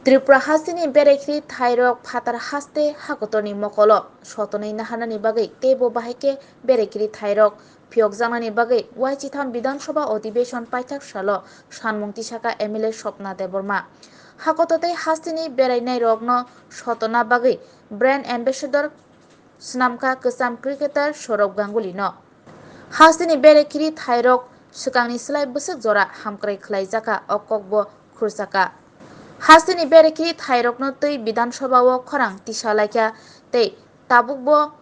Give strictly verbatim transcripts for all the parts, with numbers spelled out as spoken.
Tripura hasteni berekhiri thairok phatar haste hakotorni mokolo sotonwi naharnani bagwi teibo bahai khe berekhiri thairok phiyokjaknani bagwi Y chitham Bidhan Sabha Adhibeshon paithak salo sanmung tisaka M L A Swapna Debbarma. Hakotor tei hasteni berainairokno sotona bagwi brand ambassador swnamkha kwcham cricketer Sourav Ganguly no. Hasteni berekhiri thairok swkangni slai bwswk jora hamkrai khlaijakha, o kokbo khurchakha. Hasteni berekhiri thairokno twi Bidhan Sabha o khorang tisa laikha tei tabukbo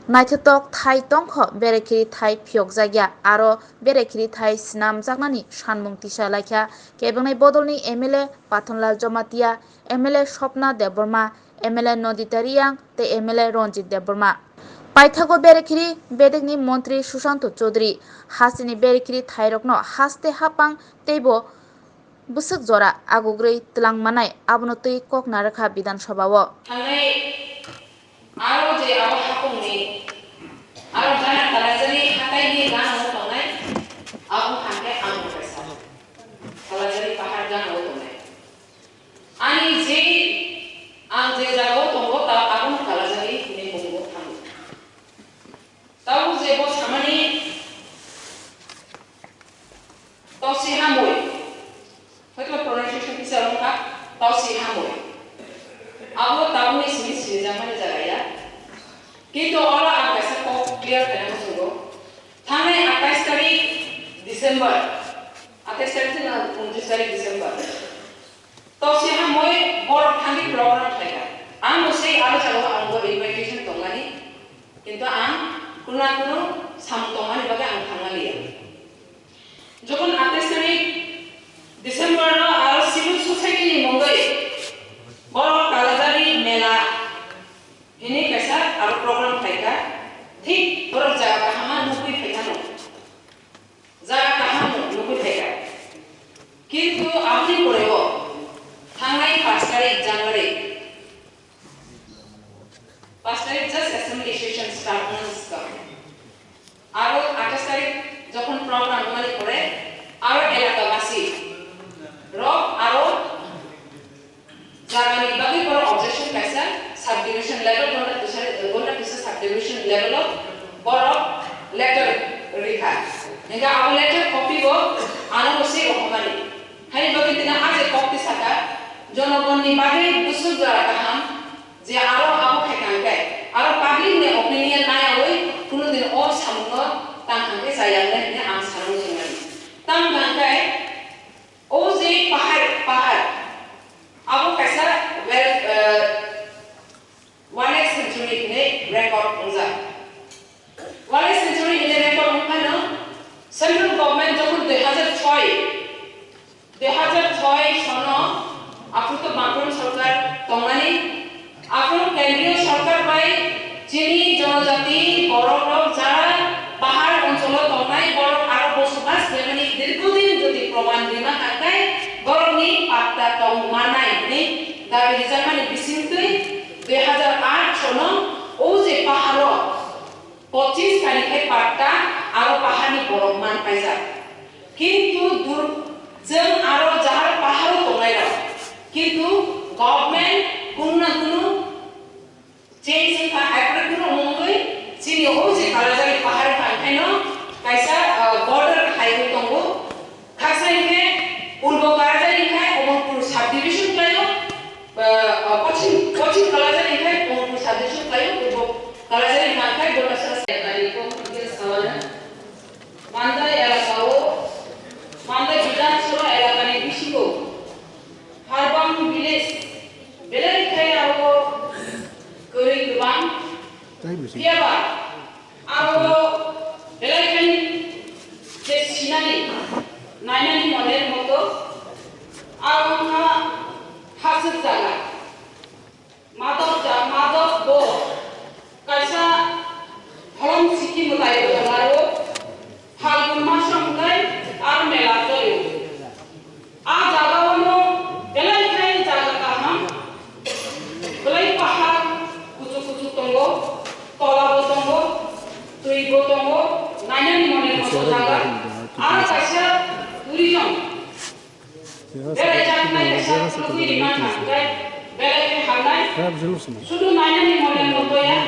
naithotok thai tongkho, berekhiri thai phiyokjakya, aro berekhiri thai swnamjaknani sanmung tisa laikha kebengni bodolni M L A Pathonlal Jamatia, M L A Swapna Debbarma, M L A Nandita Reang tei M L A Ranjit Debbarma. Paithago berekhiri bedekni montri Sushanta Chowdhury hasteni berekhiri thairokno haste hapang teibo bwswk jora agugrwi twlang manai, abono twi kok narwkha Bidhan Sabha o. Thangnai aro je abo hapungni aro gana kalajani hataini gana o tongnai, abo hangke ang kaisa kalajani pahar gana o tongnai. Ani je ang je jaga o tongo, ta abono kalajani hwnwi mungbo thango. Tabuk je bo samani Tausi Hamoi, hoito pronunciation kisa wngkha, Tausi Hamoi. Abo tabukni simi sinijakmani jaga ya. Kintu oro ang kaisa kok clear khaina muchungo. Thangnai atais tarik December, atais tarik na untiris tarik December. Tausi Hamoi borok thangwi program khlaikha. Ang bo sei aro jagao ang bo invitation tongmani, kintu ang kunu na kunu samung tongmani bagwi ang thangmaliya. Jokhon atais tarik December no aro civil society ni mungwi borok Kalajari mela hwnwi kaisa aro program khlaikha, thik borok jaga kaham ma nugwi phaikha no. Jaga kaham nugwi phaikha. Kintu aboni poreo thangnai pash tarik January, pash tarik just assembly session start wngmani swkang. Aro atais tarik jokhon program wngmani pore aro elaka basi rok aro jagani bagwi borok objection kaisa subdivision level, Gonda Kisa, Gonda Kisa subdivision level o borok letter rikha. Hingkhe abo letter copy bo ano bo se rohormani. Haini bagwi tini a je kok tisaka, jonogonni bagwi bwswk jora kaham je aro abo khaikha hingkhe aro public ni opinion nayawi kunu din o samungno tang hangkhe chaya hwnwi ang sanwi tongmani. Tang hangkhe O je pahar, pahar. Abo kaisa well, eh, wildlife sanctuary hinwi record wngjak. Wildlife sanctuary hinwi record wngphano central government jokhon dui hazar soi, dui hazar soi sono aphuru to Bamfront sorkar tongmani, aphuru kendriyo sorkar bai chini jonojati borok rok jara pahar oncholo tongnai borok aro bosobas khlaimani dirghodin jodi proman rima kangkhe borokni patta tong manai hwnwi dabi rijakmani bisingtwi dui hazar aat sono o je paharo pochis tarikhe patta aro paharni borok man paijak. Kintu dur-, chwng aro jahar paharo tongnairok. Kintu government kunu na kunu change wngkha, appropriate wngwi chini o je Kalajari pahar wngkha, hwnkhaino kaisa, ah, border khaiwi tongo. Khaksa hinkhe Purbo Kalajari hinkhe Omorpur subdivision khlaio, ah, ah, Pochim, Pochim Kalajari hinkhe Omorpur subdivision khlaio, Purbo Kalajari hinkhe Domasra. Mandai elaka o, Mandai Bidhan Sabha elakani bisingo Harbang village belai khai abo kwrwi kwbang. Phiyaba abo belai khai je sinani, nainani moner moto abo wngkha hasuk jaga. Madok ja-, madok bo kaisa holong siki mwtai bo tonglai o, Phalgun maso hwnkhe a mela choli o. A jaga o no belai khai jaga kaham, belai pahar kuchuk kuchuk tongo, tola bo tongo, twi bo tongo, nainani mone moto jaga. A kaisa tourism. Belai jaknai kaisa lugui rima Belai khe hamnai. Sudu nainani mone motoya.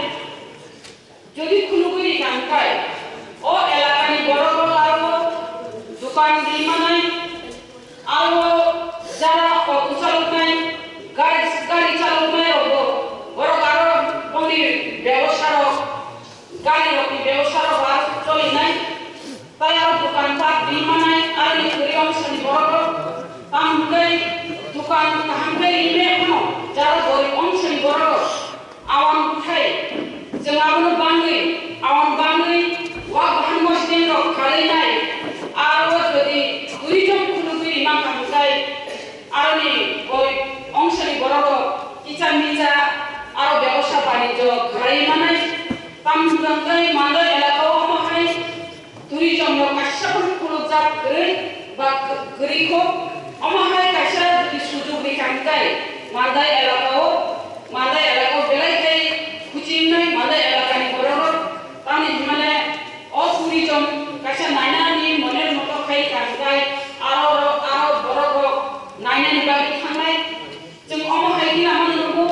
Jodi khulugwi rikha hwnkhe, o elakani borok rok aro dukan ri manai, aro jara auto chaloknai, gari, gari chaloknai rokbo, borok aro bongni bebosa rok, gari rokni bebosa rok ba cholinai. Tai aro dukan pat ri manai, aroni kwrwi ongshani borok rok, tamo hwnkhe dukan kaham khe ri maya phano, jara gorib ongshani borok rok, awan bwthai, chwng abono bangwi, awan bangwi, wak bahan mosdeng rok khalwi nai, aro jodi tourism khulugwi rima kha hwnkhe, aroni gorib ongshani borok rok kicha micha, aro bebosa banijyo khalwi manai, tamo hwnkhe Mandai elaka o omo hai. Tourism no kaisa phano khulukjak kwrwi ba kwrwi kho. Omo hai kaisa jodi sujuk rikha hwnkhe Mandai elaka o, Mandai elaka o belai khai kuching nai Mandai elaka ni borok rok. Tamni hwnmale o tourism kaisa nainani moner moto khai rikha hwnkhe aro rok, aro borok rok nainani bagwi thangnai. Chwng omo hai khe lama nukgo,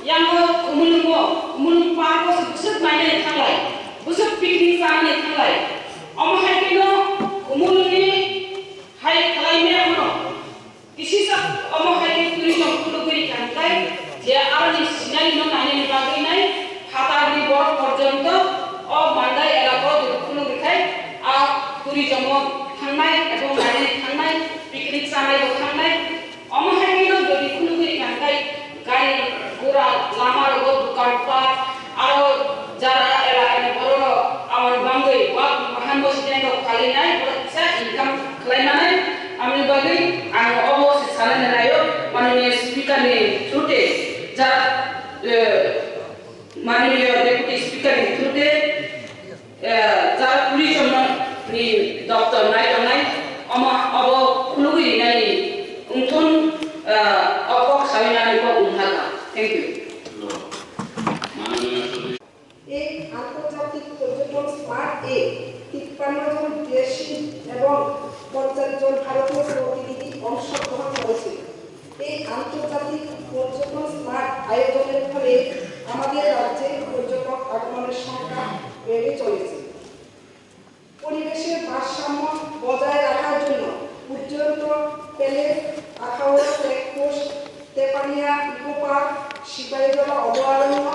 yango Khumulwngo, Khumulwng park o se bwswk nainani thanglai, bwswk picnic chanani thanglai. Omo hai kheno Khumulwngni hai khlai maya phano kisisa omo hai khe tourism khulugwi rikha hwnkhe je aroni scenery no nainani bagwi nai phatarni borok porjonto o Mandai elaka o jodi khulugwi khai a tourism o thangnai ebong nainani thangnai, picnic chanai bo thangnai. Omo hai khe no jodi khulugwi rikha hwnkhe gari gura lama rogo dukan pat aro jara elaka ni borok rok aboni bangwi wak bahan bo student rok khalinai borok kisa income khlai manai. Aboni bagwi ang obo se sanani naio manoniya speaker ni through te jara, eh, manoniya deputy speaker ni through te. Eh, jara tourism ni doptor nai tongnai, omo abo khulugwi rinani wngthun, eh, o kok sawi nani kok wngkha. Thank you. এই আন্তর্জাতিক পর্যটন স্মার্ট এ তিপ্পান্ন জন দেশি এবং পঞ্চাশ জন ভারতীয় প্রতিনিধি অংশগ্রহণ করেছিল। এই আন্তর্জাতিক পর্যটন স্মার্ট আয়োজনের ফলে আমাদের রাজ্যে পর্যটক আগমনের সংখ্যা বেড়ে চলেছে। পরিবেশের ভারসাম্য বজায় রাখার জন্য উজ্জয়ন্ত প্যালেস, আখাউড়া চেকপোস্ট, তেপানিয়া ইকো পার্ক, সিপাহীজলা অভয়ারণ্য,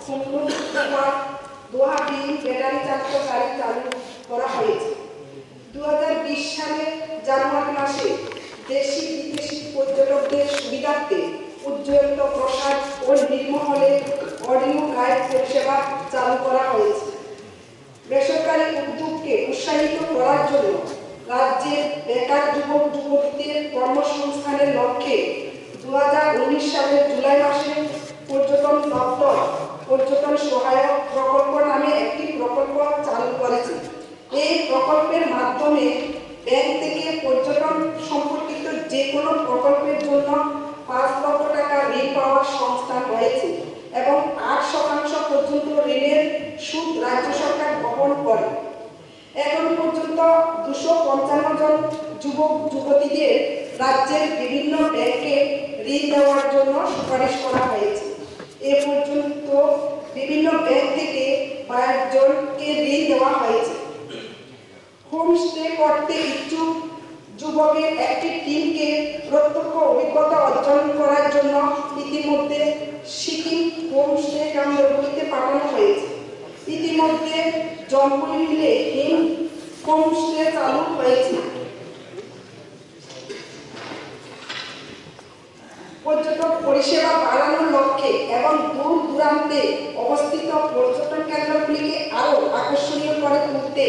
খুমলুং ইকো পার্ক, দোহাবিল ব্যাটারি চালিত গাড়ি চালু করা হয়েছে। দু হাজার বিশ সালে জানুয়ারি মাসে দেশি বিদেশি পর্যটকদের সুবিধার্থে উজ্জয়ন্ত প্রসাদ ও নির্মহলে অডিও গাইড পরিষেবা চালু করা হয়েছে। বেসরকারি উদ্যোগকে উৎসাহিত করার জন্য রাজ্যের বেকার যুবক যুবতীদের কর্মসংস্থানের লক্ষ্যে দু হাজার উনিশ সালের জুলাই মাসে পর্যটন দপ্তর পর্যটন সহায়ক প্রকল্প নামে একটি প্রকল্প চালু করেছে। এই প্রকল্পের মাধ্যমে ব্যাংক থেকে পর্যটন সম্পর্কিত যে কোনো প্রকল্পের জন্য পাঁচ লক্ষ টাকা ঋণ পাওয়ার সংস্থান রয়েছে এবং আট শতাংশ পর্যন্ত ঋণের সুদ রাজ্য সরকার বহন করে। এখন পর্যন্ত দুশো পঞ্চান্ন জন যুবক যুবতীদের রাজ্যের বিভিন্ন ব্যাংকে ঋণ দেওয়ার জন্য সুপারিশ করা হয়েছে। এ পর্যন্ত বিভিন্ন ব্যাংক থেকে বাইশ জনকে ঋণ দেওয়া হয়েছে। হোমস্টে করতে ইচ্ছুক যুবকের একটি টিমকে প্রত্যক্ষ অভিজ্ঞতা অর্জন করার জন্য ইতিমধ্যে সিকিম হোমস্টে কেন্দ্রগুলিতে পাঠানো হয়েছে। ইতিমধ্যে জম্পুই হিলে হিম হোমস্টে চালু হয়েছে। পর্যটক পরিষেবা বাড়ানোর লক্ষ্যে এবং দূর দূরান্তে অবস্থিত পর্যটন কেন্দ্রগুলিকে আরও আকর্ষণীয় করে তুলতে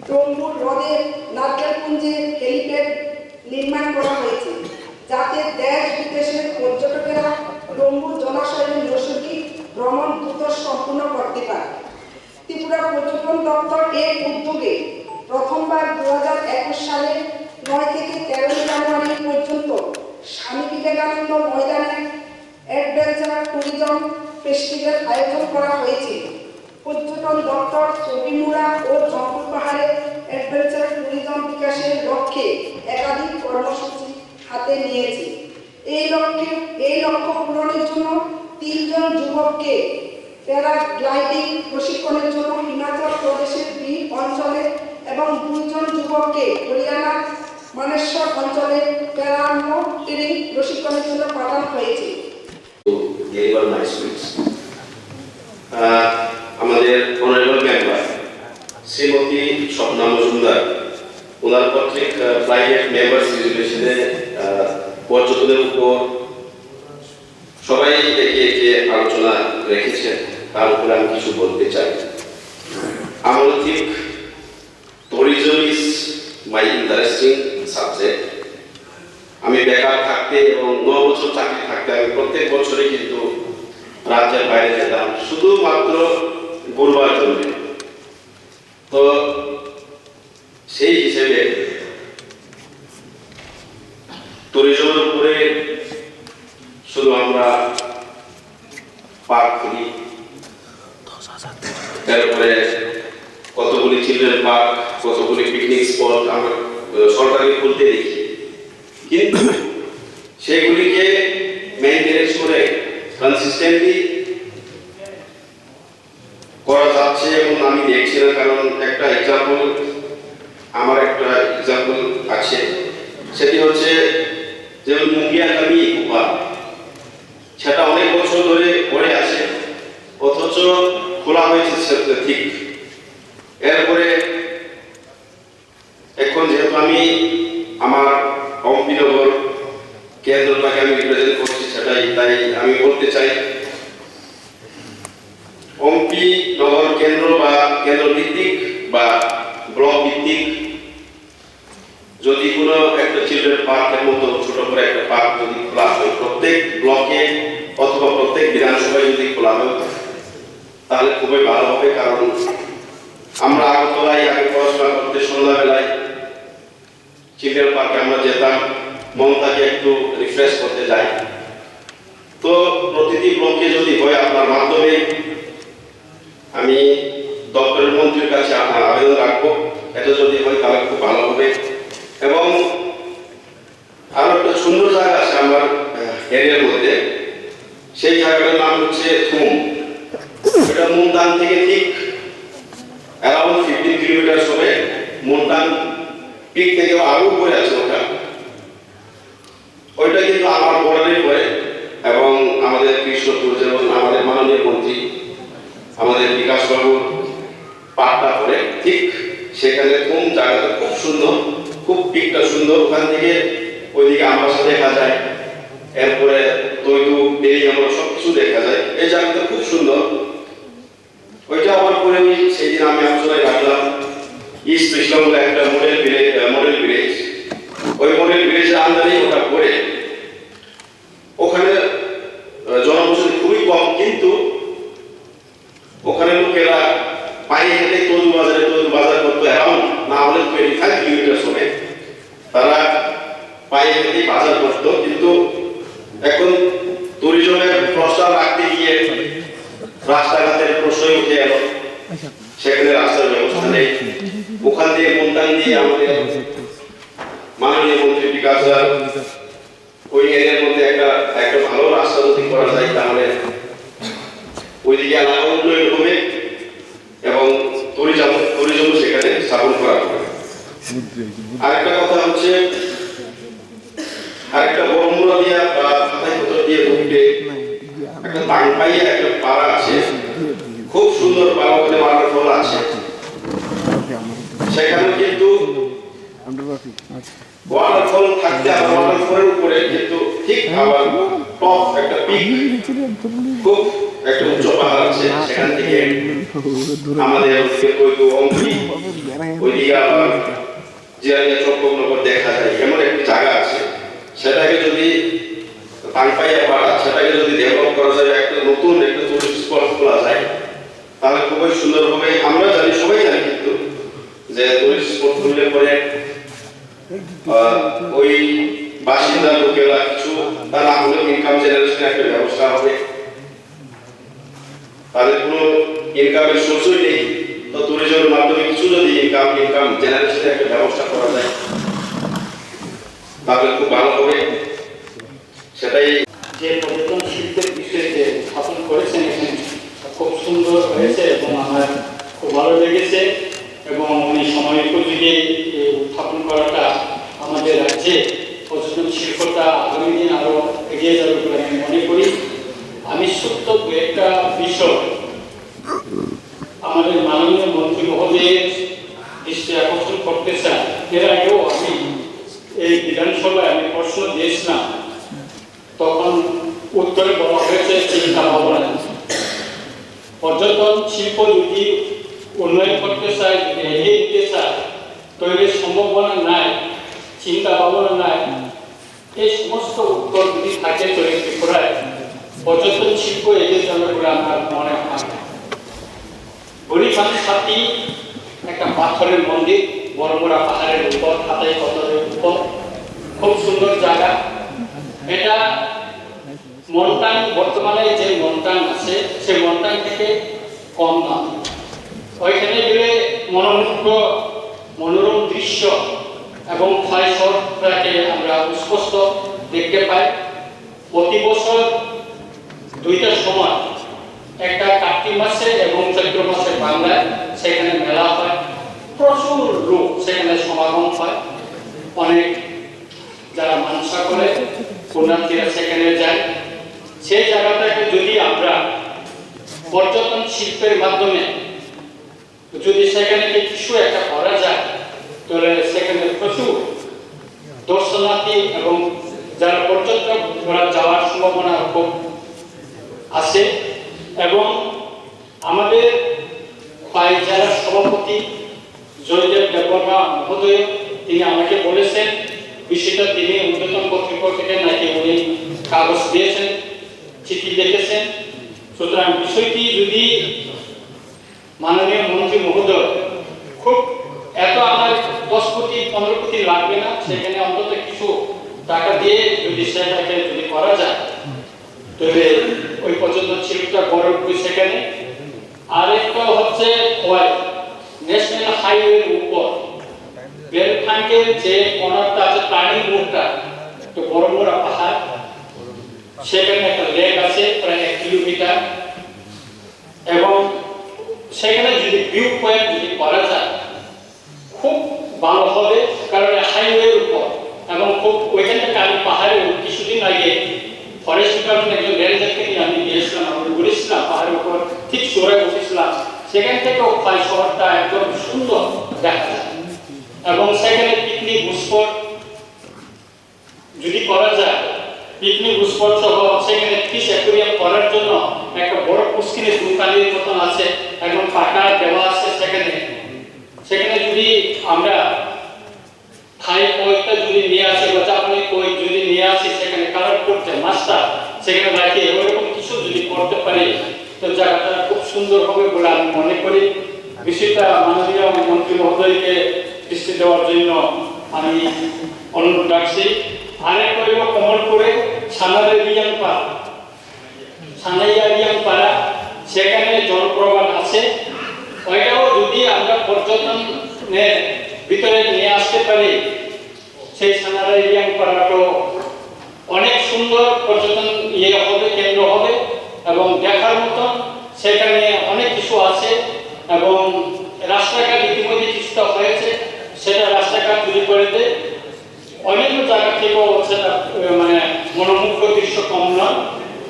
ডোমবুর হ্রদে নারকেলকুঞ্জে হেলিপ্যাড নির্মাণ করা হয়েছে, যাতে দেশ বিদেশের পর্যটকেরা ডোমবুর জলাশয়ে নৈসর্গিক ভ্রমণ দ্রুত সম্পূর্ণ করতে পারে। ত্রিপুরা পর্যটন দপ্তর এর উদ্যোগে প্রথমবার দু হাজার একুশ সালে নয় থেকে তেরোই জানুয়ারি পর্যন্ত স্বামী বিবেকানন্দ ময়দানে অ্যাডভেঞ্চার ট্যুরিজম ফেস্টিভ্যাল আয়োজন করা হয়েছিল। পর্যটন দপ্তর চটিমুড়া ও জম্পুই পাহাড়ে অ্যাডভেঞ্চার ট্যুরিজম বিকাশের লক্ষ্যে একাধিক কর্মসূচি হাতে নিয়েছে। এই লক্ষ্যে এই লক্ষ্য পূরণের জন্য তিনজন যুবককে প্যারাগ্লাইডিং প্রশিক্ষণের জন্য হিমাচল প্রদেশের বিড অঞ্চলে এবং দুইজন যুবককে হরিয়ানা মানেশ্বর অঞ্চলে প্যারামোটরিং প্রশিক্ষণের জন্য পাঠানো হয়েছে। Deliver my sweets. আহ, আমাদের অনারেবল মেম্বার শ্রীমতী স্বপ্না মজুমদার, ওনার কর্তৃক, আহ, প্রাইভেট মেম্বার্স রেজুলেশনে, আহ, পর্যটনের উপর সবাই একে একে আলোচনা রেখেছেন, তার উপরে আমি কিছু বলতে চাই। আমার ঠিক Tourism is my interesting subject. আমি বেকার থাকতে এবং ন বছর চাকরি থাকতে আমি প্রত্যেক বছরই কিন্তু রাজ্যের বাইরে যেতাম, শুধুমাত্র ঘুরবার জন্য। তো সেই হিসেবে ট্যুরিজমের উপরে শুধু আমরা পার্ক খুলি, তারপরে কতগুলি চিলড্রেন পার্ক, কতগুলি পিকনিক স্পট আমরা, আহ, সরকারকে খুলতে দেখি, কিন্তু সেগুলিকে মেইনটেনেন্স করে কনসিস্টেন্টলি করা যাচ্ছে এবং আমি দেখছি না। কারণ একটা এক্সাম্পল, আমার একটা এক্সাম্পল আছে, সেটি হচ্ছে যেমন মুঙ্গিয়াকামি ইকো পার্ক, সেটা অনেক বছর ধরে পড়ে আছে, অথচ খোলা হয়েছে সেটা ঠিক। এরপরে এখন যেহেতু আমি আমার অম্পিনগর কেন্দ্রটাকে আমি রিপ্রেজেন্ট করছি, সেটাই, তাই আমি বলতে চাই, অম্পিনগর কেন্দ্র বা কেন্দ্র ভিত্তিক বা ব্লক ভিত্তিক যদি কোনো একটা চিলড্রেন পার্কের মতো ছোট করে একটা পার্ক যদি খোলা হয়, প্রত্যেক ব্লকে অথবা প্রত্যেক বিধানসভায় যদি খোলা হয়, তাহলে খুবই ভালো হবে। কারণ আমরা আগরতলায় আগে পড়াশোনা করতে সন্ধ্যাবেলায় চিলড্রেন পার্কে আমরা যেতাম, মনটাকে একটু রিফ্রেশ করতে যাই। তো প্রতিটি ব্লকে যদি হয় আপনার মাধ্যমে, আমি দপ্তরের মন্ত্রীর কাছে আপনার আবেদন রাখবো, এটা যদি হয় তাহলে খুব ভালো হবে। এবং আরো একটা সুন্দর জায়গা আছে আমার, আহ, এরিয়ার মধ্যে, সেই জায়গাটার নাম হচ্ছে থুম। এটা মুলতান থেকে ঠিক অ্যারাউন্ড ফিফটিন কিলোমিটার হবে। মুলতান পিক থেকে আরো উপরে আছে ওটা, ওইটা কিন্তু আমার বর্ডারেই পড়ে। এবং আমাদের কৃষ্ণপুর, যেমন আমাদের মাননীয় মন্ত্রী, আমাদের বিকাশ বাবুর পার্কটা পড়ে, ঠিক সেখানে কোন জায়গাটা খুব সুন্দর, খুব পিকটা সুন্দর, ওখান থেকে ওইদিকে আমবাসা দেখা যায়, এরপরে তৈতু, বেরিয়ামরা সব কিছু দেখা যায়। এই জায়গাটা খুব সুন্দর। ওইটা আমার পরে ওই সেই দিন আমি আলোচনায় রাখলাম, ইস্ট ত্রিশলা বলে একটা মডেল ভিলেজ, আহ, মডেল ভিলেজ, ওই মডেল ভিলেজের আন্ডারেই ওটা পড়ে। ওখানে, আহ, জনবসতি খুবই কম, কিন্তু ওখানে লোকেরা পায়ে হেঁটে তৈতু বাজারে তৈতু বাজার করতো, অ্যারাউন্ড না হলে টোয়েন্টি ফাইভ কিলোমিটার হবে। তারা পায়ে হেঁটে বাজার করতো, কিন্তু এখন ট্যুরিজমের প্রস্তাব রাখতে গিয়ে রাস্তাঘাটের প্রশ্নই উঠে এলো, সেখানে রাস্তার ব্যবস্থা নেই। ওখান দিয়ে মুলতান দিয়ে আমাদের মাননীয় মন্ত্রী বিকাশ দা ওই এরিয়ার মধ্যে একটা, একটা ভালো রাস্তা যদি করা যায়, তাহলে ওইদিকে এলাকা উন্নয়ন হবে এবং ট্যুরিজম, ট্যুরিজমও সেখানে স্থাপন করা হবে। আরেকটা কথা হচ্ছে, আরেকটা বড় মুরাদিয়া বা ফাতাইপথর দিয়ে ঢুকতে একটা তাংপাইয়া একটা পাড়া আছে, খুব সুন্দর পাড়া, ওখানে ওয়াটারফল আছে। সেখানে কিন্তু ওয়াটারফল থাকতে আবার ওয়াটারফলের উপরে কিন্তু ঠিক আবার টপ একটা পিক, খুব একটা উচ্চ পাহাড় আছে, সেখান থেকে আমাদের ওদিকে ওই তো অম্পি, ওইদিকে আবার জিরানিয়া চম্পকনগর দেখা যায়, এমন একটি জায়গা আছে। সেটাকে যদি তাংপাইয়া পাড়া, সেটাকে যদি ডেভেলপ করা যায়, একটা নতুন একটা টুরিস্ট স্পট খোলা যায়, তাহলে খুবই সুন্দর হবে। আমরা জানি, সবাই জানি কিন্তু যে টুরিস্ট স্পট খুললে পরে, আহ, ওই বাসিন্দা লোকেরা কিছু তারা আমাদের ইনকাম জেনারেশনের একটা ব্যবস্থা হবে। তাদের কোনো ইনকামের সোর্সই নেই, তো ট্যুরিজমের মাধ্যমে কিছু যদি ইনকাম, ইনকাম জেনারেশনের একটা ব্যবস্থা করা যায়, তাহলে খুব ভালো হবে। সেটাই। যে পর্যটন শিল্পের বিষয়ে যে উত্থাপন করেছেন এখানে, খুব সুন্দর হয়েছে এবং আমার খুব ভালো লেগেছে। এবং উনি সময় উপযোগী এই উত্থাপন করাটা আমাদের রাজ্যে পর্যটন শিল্পটা আগামী দিন আরো এগিয়ে যাবে বলে আমি মনে করি। আমি ছোট্ট দু একটা বিষয় আমাদের মাননীয় মন্ত্রী মহোদয়ের দৃষ্টি আকর্ষণ করতে চাই। এর আগেও আমি এই বিধানসভায় আমি প্রশ্ন দিয়েছিলাম, তখন উত্তরে বলা হয়েছে চিন্তা ভাবনা। পর্যটন শিল্প যদি উন্নয়ন করতে চায়, যদি এগিয়ে নিতে চায়, তৈরি সম্ভাবনা নাই, চিন্তা ভাবনা নাই। এই সমস্ত উত্তর যদি থাকে তৈরি ত্রিপুরায়, পর্যটন শিল্প এগিয়ে যাবে বলে আমার মনে হয়। বুড়িখান ছাতি একটা পাথরের মন্দির, বড়মুড়া পাহাড়ের উপর, হাতাই পাথরের উপর, খুব সুন্দর জায়গা। এটা মনটান, বর্তমানে যে মনটান আছে, সেই মনটান থেকে কম না। ওইখানে গেলে মনোমুগ্ধ, মনোরম দৃশ্য এবং ফ্লাইশহরটাকে আমরা স্পষ্ট দেখতে পাই। প্রতি বছর দুইটা সময়, একটা কার্তিক মাসে এবং চৈত্র মাসে বাংলায় সেখানে মেলা হয়। প্রচুর লোক সেখানে সমাগম হয়। অনেক যারা মানসা করে, পুণ্যার্থীরা সেখানে যায়। সেই জায়গাটাকে যদি আমরা পর্যটন শিল্পের মাধ্যমে যদি সেখানে কি কিছু একটা করা যায়, তাহলে সেখানে প্রচুর দর্শনার্থী এবং যারা পর্যটক, ওরা যাওয়ার সম্ভাবনা খুব আছে। এবং আমাদের খোয়াই জেলার সভাপতি জয়দেব দেববর্মা মহোদয়, তিনি আমাকে বলেছেন, বিষয়টা তিনি ঊর্ধ্বতন কর্তৃপক্ষকে নাকি উনি কাগজ দিয়েছেন, চিঠি লিখেছেন। সুতরাং বিষয়টি যদি মাননীয় মন্ত্রী মহোদয়, খুব এত আমার দশ কোটি, পনেরো কোটি লাগবে না, সেখানে অন্তত কিছু টাকা দিয়ে যদি সেটাকে যদি করা যায়, তবে ওই পর্যন্ত শিল্পটা গড়ে উঠবে সেখানে। আর একটা হচ্ছে খোয়াই ন্যাশনাল হাইওয়ের উপর বেলফাঙ্কের যে কর্নারটা আছে, টার্নিং রোডটা, তো বড়মুড়া পাহাড়, সেখানে একটা লেক আছে প্রায় এক কিলোমিটার, এবং সেখানে যদি ভিউ পয়েন্ট যদি করা যায়, খুব ভালো হবে। কারণ হাইওয়ের উপর এবং খুব ওইখান থেকে আমি পাহাড়ে উঠ-, কিছুদিন আগে ফরেস্ট ডিপার্টমেন্ট একজন রেঞ্জারকে নিয়ে আমি গিয়েছিলাম, আমি উঠেছিলাম পাহাড়ের উপর, ঠিক চূড়ায় উঠেছিলাম। সেখান থেকেও প্রায় শহরটা একদম সুন্দর দেখা যায়। এবং সেখানে পিকনিক স্পট যদি করা যায়, পিকনিক স্পট সহ সেখানে ফিশ অ্যাকুয়ারিয়াম করার জন্য একটা বড় পুষ্কিনি দুকানির মতন আছে, একদম পাকা দেওয়া আছে সেখানে। সেখানে যদি আমরা থাই কইটা যদি নিয়ে আসি বা জাপানি কই যদি নিয়ে আসি, সেখানে কালার করতে মাছটা সেখানে রাখি, ওইরকম কিছু যদি করতে পারি, তো জায়গাটা খুব সুন্দর হবে বলে আমি মনে করি। বিষয়টা মাননীয় মন্ত্রী মহোদয়কে দৃষ্টি দেওয়ার জন্য আমি অনুরোধ রাখছি। আরেক হইল কমলপুরে সানারে রিয়াংপাড়া, সানাইয়া রিয়াংপাড়া, সেখানে জলপ্রপাত আছে। ওইটাও যদি আমরা পর্যটনের ভিতরে নিয়ে আসতে পারি, সেই সানারা রিয়াংপাড়াটাও অনেক সুন্দর পর্যটন ইয়ে হবে, কেন্দ্র হবে এবং দেখার মতন। সেখানে অনেক কিছু আছে এবং রাস্তাঘাট ইতিমধ্যে কিছুটা হয়েছে, সেটা রাস্তাঘাট যদি করে দেয়, অন্যান্য জায়গা থেকেও সেটা, এ, মানে, মনোমুগ্ধ দৃশ্য কম নয়।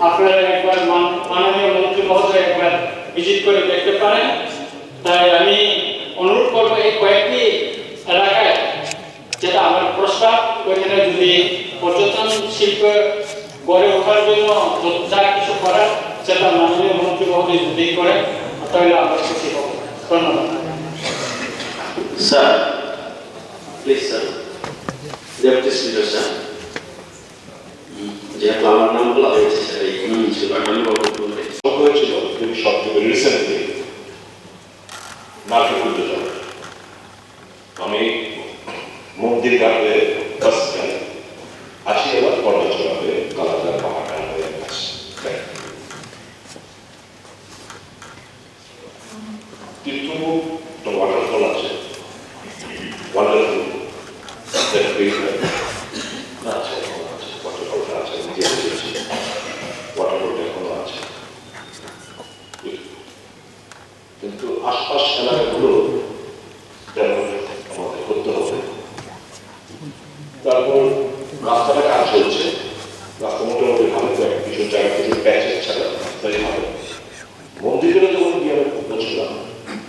আপনারা একবার মান-, মাননীয় মন্ত্রী মহোদয় একবার ভিজিট করে দেখতে পারেন। তাই আমি অনুরোধ করবো এই কয়েকটি এলাকায় যেটা আমার প্রস্তাব, ওইখানে যদি পর্যটন শিল্প গড়ে ওঠার জন্য যত যা কিছু করার, সেটা মাননীয় মন্ত্রী মহোদয় যদি করেন, তাহলে আমরা খুশি হব। ধন্যবাদ। Sir, please sir, deputy speaker sir, যেহেতু আমার নাম বলা হয়েছে স্যার, এই হুম। স্পিকার আমি বক্তব্য বলতে হয়েছিল, খুবই সংক্ষেপে রিসেন্টলি নাট্যকুঞ্জ যাওয়া। আমি মন্দির ঘাটে বাস যাই, আসি আবার কর্ণচূড়া হয়ে কালাজার পাহাড় হয়ে আসি। তীর্থ তো ওয়াটারফল আছে, ওয়াটারফল দেখবেই হয়। না, আছে, আছে, ওয়াটারফলটা আছে, নিজে আছে।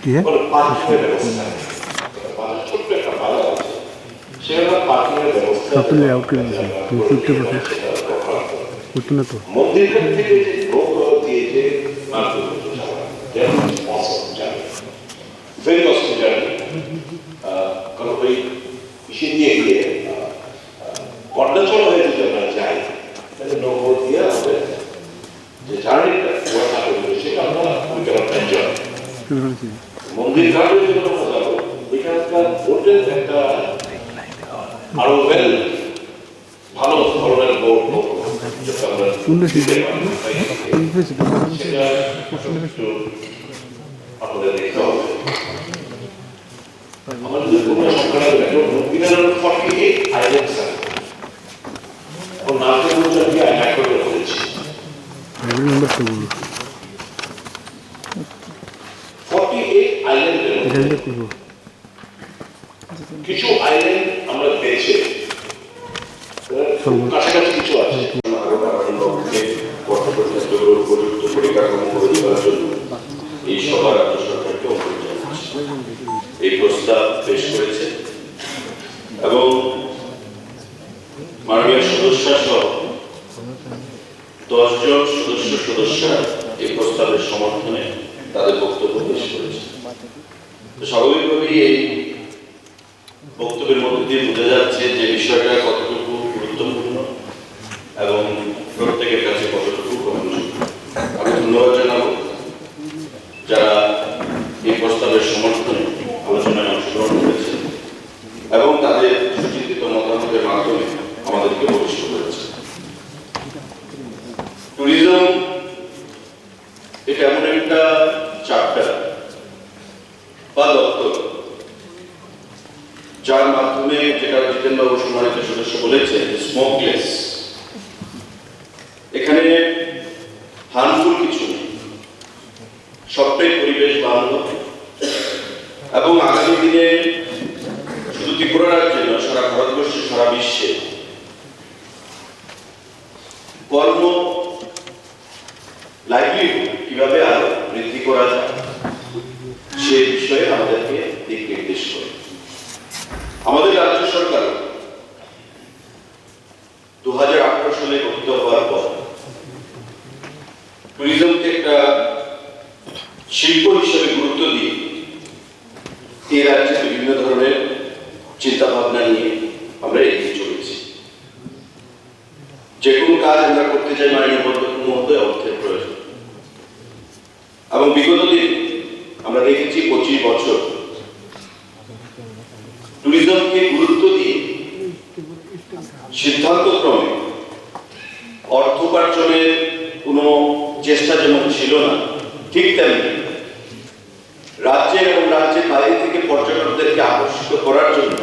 কি হে? কোনো পার্কিংয়ের ব্যবস্থা নেই। একটা বাজার, ছোট্ট একটা বাজার আছে, সেখানে পার্কিংয়ের ব্যবস্থা সাতুলে নেই। আউট করে দিয়েছে। তুমি করতে পারবে। করতে না তো। মন্দির ঘাট থেকে যে নৌকা দিয়ে যে মার্কেট পর্যন্ত যাওয়া, very awesome journey। আহ, কারণ ওই ইসে দিয়ে গিয়ে, আহ, আহ, কন্যাচল হয়ে যদি আমরা যাই, তাহলে নৌকা দিয়ে আমাদের যে জার্নিটা ওরা থাকে, সেটা আমরা, we cannot enjoy। মন্দির ঘাটে যখন আমরা যাবো, এখানকার হোটেল একটা আরো ওয়েল ভালো ধরনের বোর্ড, যেটা আমরা কোনটা ঠিক? সেটা একটু আপনাদের দেখতে হবে। আমাদের যে কোনো সংখ্যা লাগবে, এখন forty eight আইল্যান্ডস আছে। এখন নামটা বলতে আমি আইল্যান্ড করে বলেছি। আইল্যান্ড নাম্বার তো বলো। Forty eight আইল্যান্ডের মধ্যে এখান থেকে করবো। কিছু আইল্যান্ড আমরা পেয়েছি, খুব কাছাকাছি কিছু আছে। আরো বাড়ানোর লক্ষ্যে কর্তব্য ক্ষেত্রগুলোর উপযুক্ত পরিকাঠামো গড়ে তোলার জন্য এই সভা রাজ্য সরকারকে অনুরোধ জানাচ্ছি। এই প্রস্তাব পেশ করেছে এবং মাননীয় সদস্য সহ দশ জন সদস্য সদস্যরা এই প্রস্তাবের সমর্থনে তাদের বক্তব্য পেশ করেছে। তো স্বাভাবিকভাবেই এই বক্তব্যের মধ্যে দিয়ে বোঝা যাচ্ছে যে বিষয়টা কতটুকু গুরুত্বপূর্ণ এবং প্রত্যেকের কাছে কতটুকু গ্রহণযোগ্য। আমি ধন্যবাদ জানাবো যারা এই প্রস্তাবের সমর্থনে আলোচনায় অংশগ্রহণ করেছেন এবং তাদের সুচিন্তিত মতামতের মাধ্যমে আমাদেরকে বলিষ্ঠ করেছেন। ট্যুরিজম এটা এমন একটা চ্যাপ্টার বা দপ্তর, যার মাধ্যমে, যেটা জিতেনবাবু সম্মানিত সদস্য বলেছেন, স্মোকলেস, এখানে হার্মফুল কিছু নেই, সবটাই পরিবেশ বান্ধব। এবং আগামী দিনে শুধু ত্রিপুরা রাজ্যে নয়, সারা ভারতবর্ষে, সারা বিশ্বে কর্ম, লাইভলিহুড কিভাবে আরো বৃদ্ধি করা যায়, সে বিষয়ে আমাদেরকে দিক নির্দেশ করে। আমাদের রাজ্য সরকার দু হাজার আঠারো সালে গঠিত হওয়ার পর ট্যুরিজমকে একটা শিল্প হিসেবে গুরুত্ব দিয়ে এই রাজ্যে বিভিন্ন ধরনের চিন্তা ভাবনা নিয়ে আমরা এগিয়ে চলেছি। যে কোনো কাজ আমরা করতে চাই, মাননীয় পর্যটন মহোদয়, অর্থের প্রয়োজন। এবং বিগত দিন আমরা দেখেছি, পঁচিশ বছর ট্যুরিজমকে গুরুত্ব দিয়ে সিদ্ধান্ত ক্রমে অর্থ উপার্জনের কোনো চেষ্টা যেমন ছিল না, ঠিক তেমনি রাজ্যের এবং রাজ্যের বাইরে থেকে পর্যটকদেরকে আকর্ষিত করার জন্য